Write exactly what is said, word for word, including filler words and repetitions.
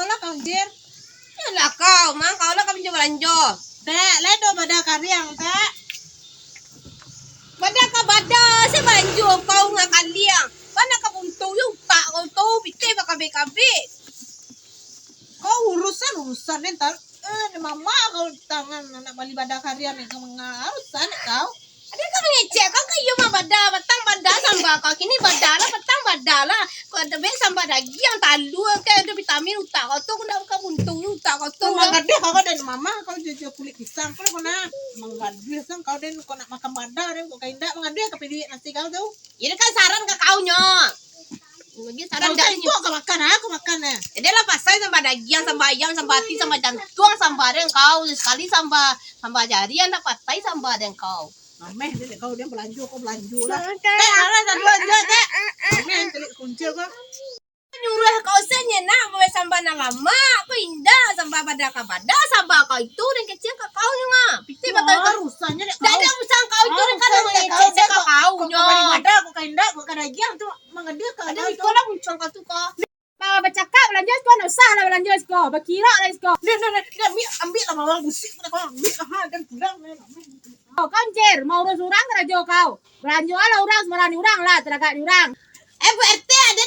Lah kau, Jir. Yalah kau, mang kau lah kau pinjam balanjo. Tek, lai do badah kariang, Tek. Badah ka badah, sia balanjo kau nga kaliang. Mana ka buntu yo utak kau tu, pitih bakabik-kabik. Kau urusan, urusan ni, Tek. Eh, ni mama kau tangan anak bali badah kariang ni, kau manga-, urusan ni kau. Ado ka mangecek kau ka iyo mah badah, patang badah samba kau, kini badah lah, patang badah lah. Kau ado be samba dagiang, talua ke, ado vitamin utak kau tu, kau ndak buka buntu utak kau tu. Manggaduah kau den mama, kau jual-jual kulik pisang, kau lah kau nak manggaduah sang kau den, kau nak makan badah den, kau ka indak manggaduah ka piduik nasi kau tu. Iyo kan saran ka kau nyo. Lagi saran dak nyo. Kau makan ah, kau makan ah. Jadi lah pasai samba dagiang, samba ayam, samba ati, samba jantuang, samba den kau. Sakali samba, samba jari, ndak patai samba den kau. Ameh dek kau, dia balanjo, kau balanjo lah. Tek, alah, sadu aja, Tek. Ameh, telik kuncil kau. Nyuruah kau se nyo nak, mau samba nan lamak, kau indak, samba badah ka badah, samba kau itu, dan kecil ka kau nyo nga. Pitih batai kau. Urusannya dek kau. Dak ado urusan kau itu, kan mangecek se ka kau nyo. Kau ka badah, kau ka indak, kau ka dagiang tu, manggaduah ka kau tu. Ado iko lah muncuang kau tu, kau. Ba-, bacakak balanjo siko, ndak usah lah balanjo siko. Bakirok lah siko. Dah, dah, dah, dah, ambiak, ambiak lah mawang busik, kau ambiak lah, ha, dan pulang lah. Oh, kau Jer, mau urus urang karajo kau. Balanjo lah urang, sembarang di urang lah, taragak di urang. Eh, Bu R T, ado